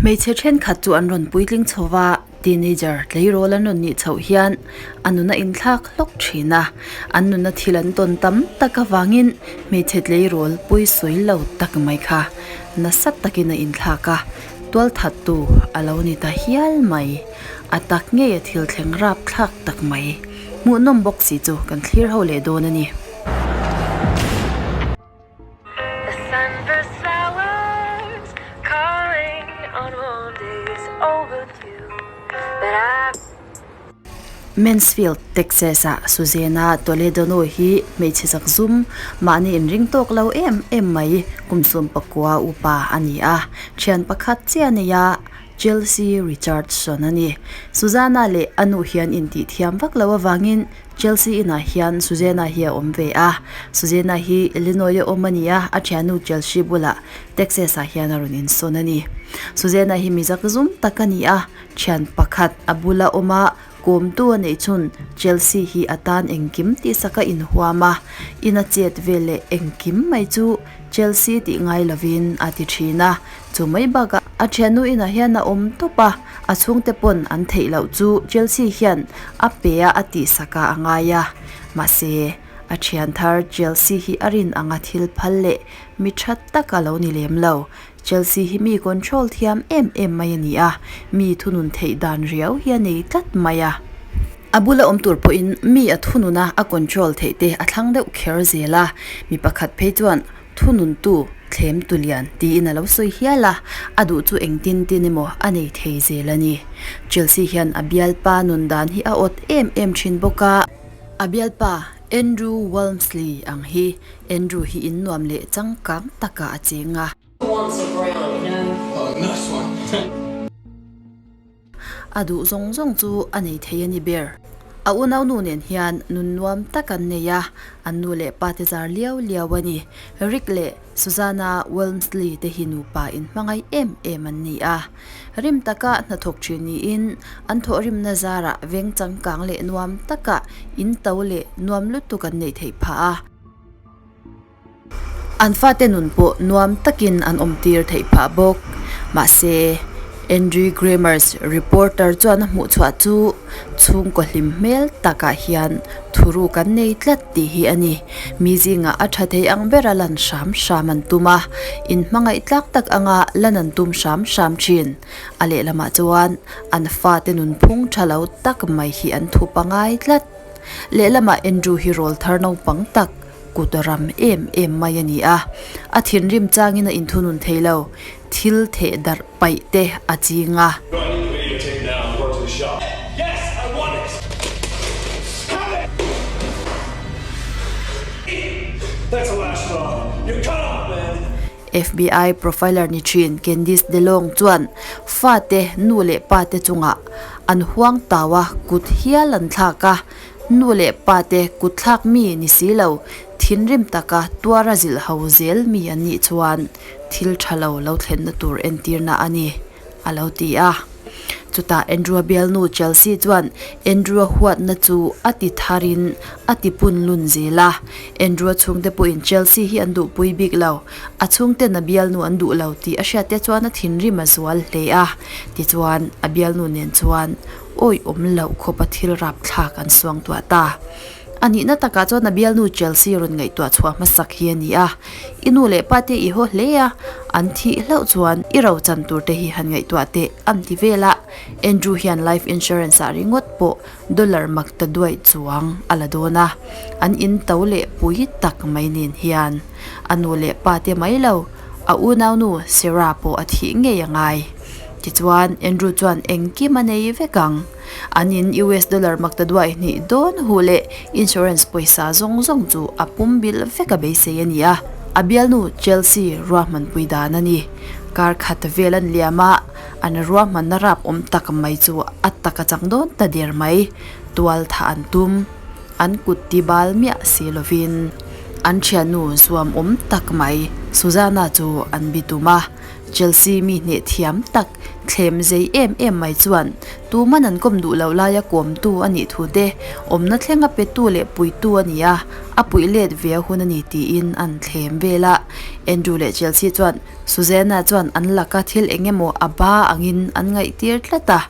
Hmeichhe thenkhat chu an rawn puitling chho va, teenager tleirawl an rawn nih chhoh hian a nun a inthlak hlawk thin a, an nuna thil an tawn tam tak avangin hmeichhe tleirawl pawisawi lo tak mai kha nasa takin a inthlak a, tualthattu a lo ni ta hial mai. A tak ngei a thil thleng rapthlak tak mai. Hmuhnawm bawk si chu kan thlir ho leh dawn a ni. Mansfield, Texas-ah Suzanne-a Toledano hi hmeichhe zakzum, mahni inring tawk lo em em mai, kum 19 upa a ni a. Thian pakhat chiah a nei a, Chelsea Richardson a ni. Suzanne-a leh a nu hian intihthiam vak lo avangin Chelsea inah hian Suzanne-a hi a awm ve a. Suzanne-a hi Illinois-a awm a ni a, a thiannu Chelsea bulah Texas-ah hian a rawn insawn a ni. Suzanne-a hi mi zakzum tak a ni a, thian pakhat a bula awm a, kawmtu a neih chhun Chelsea hi a tan engkim tihsak a inhuam a, ina chet vel leh engkim mai chu Chelsea tih ngai lovin a ti thin a. Chu mai bakah a thiannu inah hian a awm tawp a, a chhungte pawn an theih loh chu Chelsea hian a pe a a tihsak a a ngai a. Mahse, a thian thar Chelsea hi a rin anga thil phal leh mi tha tak a lo ni lem lo. Chelsea hi mi control thiam em em mai a ni a, mi thunun theih dan riau hi a nei tlat mai a. A bula awm tur pawhin mi a thunun a, a control theih te a thlang deuh kher zel a. Mi pakhat phei chuan Thununtu thlem tulian tiin a lo sawi hial a, a duh chu engtin tin emaw a nei thei zel a ni. Chelsea hian a bialpa nun dan hi a awt em em thin bawk a. A bialpa Andrew Walmsley ang hi Andrew hi in nuam leh changkang takah a cheng a. A duh zawng zawng chu a nei thei a ni ber. A unaunu nen hian nun nuam tak an nei a, an nu leh pa te zar liau liau a ni. Rick leh Susanna Walmsley te hi nupa inhmangaih em em an ni a. Rim taka hnathawk thin niin an thawhrimna zarah veng changkang leh nuam takah in to leh nuam lutuk an neih theih phah a. An fate nun pawh nuam takin an awmtir theih phah bawk. Mahse, Andrew Grammars reporter chuan a hmuh chhuah chu chhungkaw hlim hmel takah hian thuru kan nei tlat tih hi a ni. Mi zingah a tha thei ang bera lan hram hram an tum a, inhmangaih tlak tak anga lan an tum hram hram thin. A lehlamah chuan an fate nunphung tha lo tak mai hi an thup a ngai tlat. Lehlamah Andrew hi rawl thar naupang tak kut ram em em mai a ni a, a thinrim changin a inthunun thei lo, thil theh darh paih te a ching a. FBI profiler ni thin Candice DeLong chuan fate nu leh pate chungah an huang tau a, kut hial an thlak a. Nu leh pa te kut thlak mi ni si lo, thinrim taka tuara zilh ho zel mi an nih chuan thil tha lo lo thlenna tur entirna a ni, a lo ti a. Chutah Andrew-a bialnu Chelsea chuan Andrew-a huatna chu a ti tharin a ti pun lun zel a. Andrew-a chhungte pawhin Chelsea hi an duhpui bik lo, a chhungten a bialnu an duh lo tih a hriatte chuan a thinrim a zual hle a. Tichuan, a bialnu nen chuan Awi awm loh khawpa thil rapthlak an suang tuah ta. A nihna takah chuan a bialnu Chelsea rawn ngaihtuah chhuah hmasak hi a ni a. I nu leh pa te i haw hle a, an thih hlauh chuan i ro chan tur te hi han ngaihtuah teh an ti vel a. Andrew hian life insurance ah ringawt pawh dollar mak ta duaih chuang a la dawn a. An in to leh pui tak mai nen hian a nu leh pa te mai lo, a unaunu Sarah pawh a thih ngei a ngai. Tichuan, Andrew chuan engkim a nei vek ang. An in US dollar maktaduai hnih dawn hu leh insurance pawisa zawng zawng chu a pum bilh vek a beisei a ni a. A bialnu Chelsea ruahmanpui dan a ni. Kar khat vel an liam a, an ruahmanna rap awm tak mai chu a tak a chang dawn ta der mai. Tual thah an tum. An kut ti bal miah si lovin an thiannu zuam awm tak mai Susanna chu an bitum a. Chelsea mi hneh thiam tak Thlem zei em em mai chuan tuman an kawm duh loh laia kawmtu a nih thu te, awmna thlenga petu leh puitu a ni a, a puih let ve a hun a ni tiin an thlem vel a. Andrew leh Chelsea chuan Susanna chuan an laka thil eng emaw a ba angin an ngaihtir tlat a,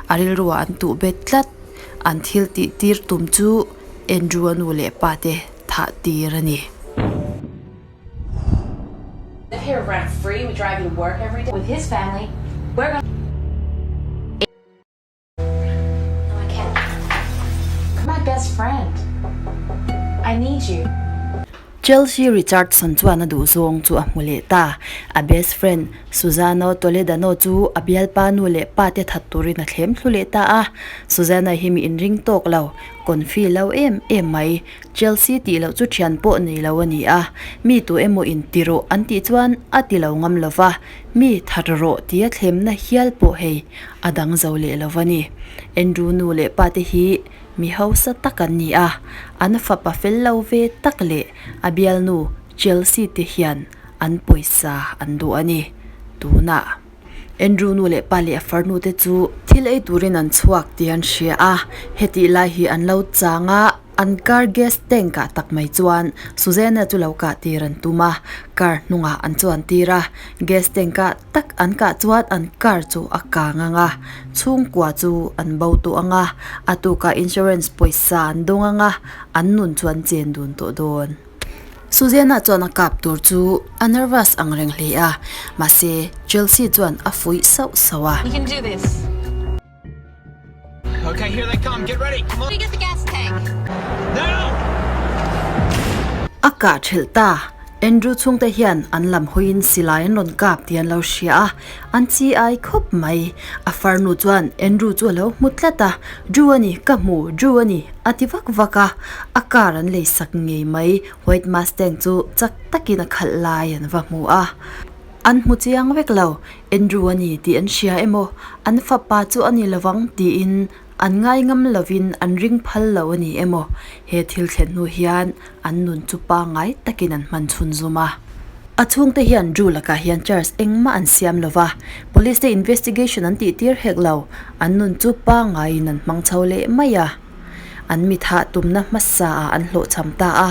a rilruah an tuh bet tlat. An thil tih tir tum chu Andrew-a nu leh pa te thah tir a ni. Chelsea Richardson chuan a duhzawng chu a hmu leh ta. A best friend Suzano Toledano chu a bialpa nu leh pa te that turin a thlem thlu leh ta a. Suzana hi mi inring tawk lo, confi lo em em mai. Chelsea tih loh chu thian pawh nei lo a ni a, mi tu emaw in ti rawh an tih chuan a ti lo ngam lo va, mi that rawh tia thlemna hial pawh hei a dang zo leh lo va ni. Andrew nu leh pa te hi mi hausa tak an ni a, an fapa fel lo ve tak leh a bialnu Chelsea te hian an pawisa an duh a ni. Tunah. Andrew nu leh pa leh a farnu te chu thil ei turin an chhuak tih an hria a, hetih lai hi an lo chang a, an car gas tank ah tak mai chuan Suzanne chu lo kah tir an tum a, car hnungah an chuan tir a, gas tank ah tak an kah chuan an car chu a kang ang a, chhungkua chu an bo tawh ang a, a tukah insurance pawisa an dawng ang a, an nun chu an chen dun tawh dawn. Susanna chuan a kap tur chu a nervous ang reng hle a, mahse Chelsea chuan a fuih sauh sauh a. You can do this. Okay, here they come. Get ready. Come on. We get the gas tank. Now! A kah thelh ta. Andrew chhungte hian an lam hawiin silai an rawn kap tih an lo hria a, an chi ai khawp mai. A farnu chuan Andrew chu a lo hmu tlat a, Drew a ni, ka hmu, Drew a ni, a ti vak vak a. A car an lei sak ngei mai, White Mustang chu chak takin a khalh lai an va hmu a. An hmu chiang vek lo, Andrew a ni tih an hria emaw, an fapa chu a ni lovang tiin an ngai ngam lovin an ring phal lo a ni emaw, he thil thlen hnu hian an nun chu pangngai takin an hman chhun zum a. A chhungte hian Drew lakah hian charge engmah an siam lo va, police te investigation an tih tir hek lo, an nun chu pangngaiin an hmang chho leh mai a. An mi thah tumna hmasa ah an hlawhchham ta a,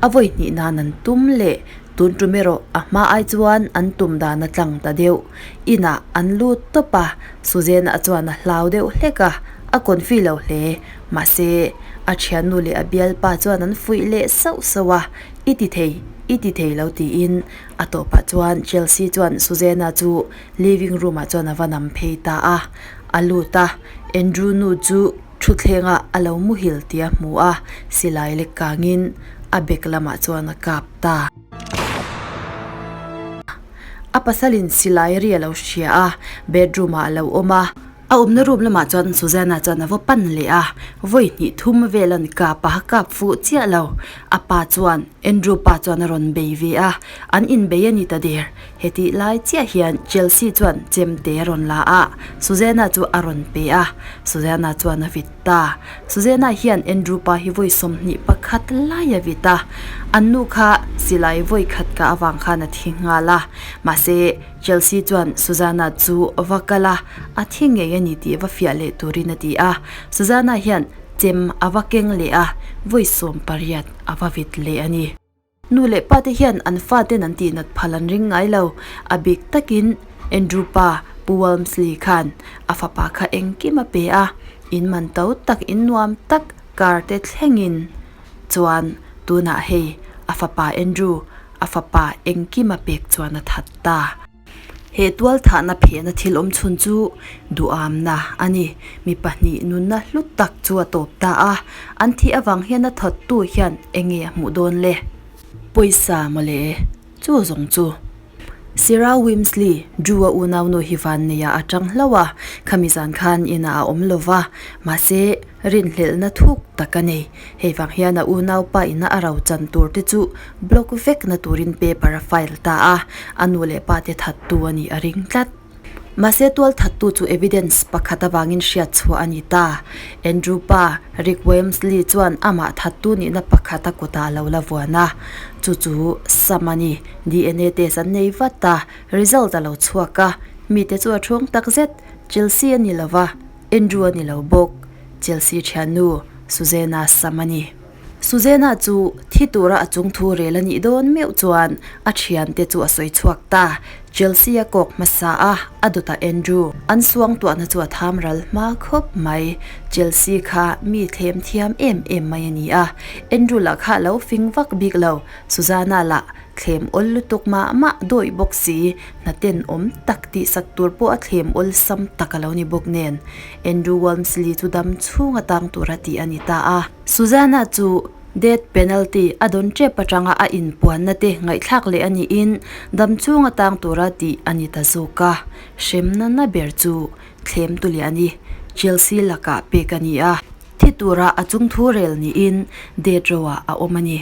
a vawi hnih nan an tum leh tun tum erawh a hma ai chuan an tum dan a tlang ta deuh. Inah an lut tawp a, Suzanne-a chuan a hlau deuh hlek a, a confi lo hle. Mahse, a thiannu leh a bialpa chuan an fuih leh sauh sauh a, I ti thei, i ti thei lo tiin a tawpah chuan Chelsea chuan Suzanne-a chu living room-ah chuan a va nam phei ta a. A lut a, Andrew nu chu thutthlengah a lo muhil tih a hmu a, silai lek kangin a bek lamah chuan a kap ta. A pasalin silai ri a lo hria a, bedroom-ah a lo awm a. A awmna room lamah chuan Susanna chuan a va pan leh a, vawi hnih thum vel an kap a, kap fuh chiah lo. A pa chuan, Andrew pa chuan a rawn bei ve a, an inbei a ni ta der. Hetih lai chiah hian Chelsea chuan chemte a rawn la a, Susanna chu a rawn pe a, Susanna chuan a vit ta. Susanna hian Andrew pa hi vawi 21 lai a vit a, an nu kha silai vawi khat kah avang khan a thi nghal a, mahse, Chelsea chuan Susanna chu va kal a, a thi ngei a ni tih va fiah leh turin a ti a. Susanna hian chem a va keng leh a, vawi 18 a va vit leh a ni. Nu leh pa te hian an faten an tihnat phal an ring ngai lo. A bik takin Andrew pa Pu Walmsley khan a fapa kha engkim a pe a, in man to tak, in nuam tak car te thlengin chuan tunah hei a fapa Andrew a fapa engkima pek chuan a that ta. He tualthahna phehna thil awm chhun chu duhamna a ni. Mi pahnih nunna hlu tak chu a tawp ta a, an thih avang hian a thawttu hian enge a hmuh dawn le? Pawisa mawle chu zawng chu. Sirah Wimsley, Drew-a unaunu hi Vanneia a tang hlauh a, khami zan khan inah a awm lo va, mahse, rinhlelhna thuk tak a nei. Hei vang hian a unaupa ina a ro chan tur te chu block vekna turin paper a file ta a, a nu leh pa te thattu a nih a ring tlat. Mahse, tual thattu chu evidence pakhat avangin hriat chhuah a ni ta. Andrew pa, Rick Wamsley chuan amah thattu nihna pakhat a kutah a lo la vuan a, chu chu Sam a ni. DNA test an nei vat a, result a lo chhuak a, mite chu a ṭhawng tak zet. Chelsea a ni lo va, Andrew a ni lo bawk. Chelsea thiannu Suzanna sam a ni. Suzanna chu thi tura a chung thu rel a nih dawn meuh chuan a thiante chu a sawi chhuak ta. Chelsea a kawk hmasa a, a dawtah Andrew. An suangtuahna chu a tham ral hma khawp mai. Chelsea kha mi thlem thiam em em mai a ni a, Andrew lah kha a lo fing vak bik lo. Suzanna lah thlem awl lutuk mah mah dawih bawk si, hna tenawm tak tihsak tur pawh a thlem awlsam tak a lo ni bawk nen. Andrew Walmsley chu dam chhung atang tura tih a ni ta a. Suzanna chu death penalty a dawn tep atanga a inpuanna te ngaihthlak leh a niin dam chhung atang tura tih a ni ta zawk a. Hremna na ber chu thlem tu leh a ni. Chelsea lakah pek a ni a. Thi tura a chungthu rel niin death row ah a awm a ni.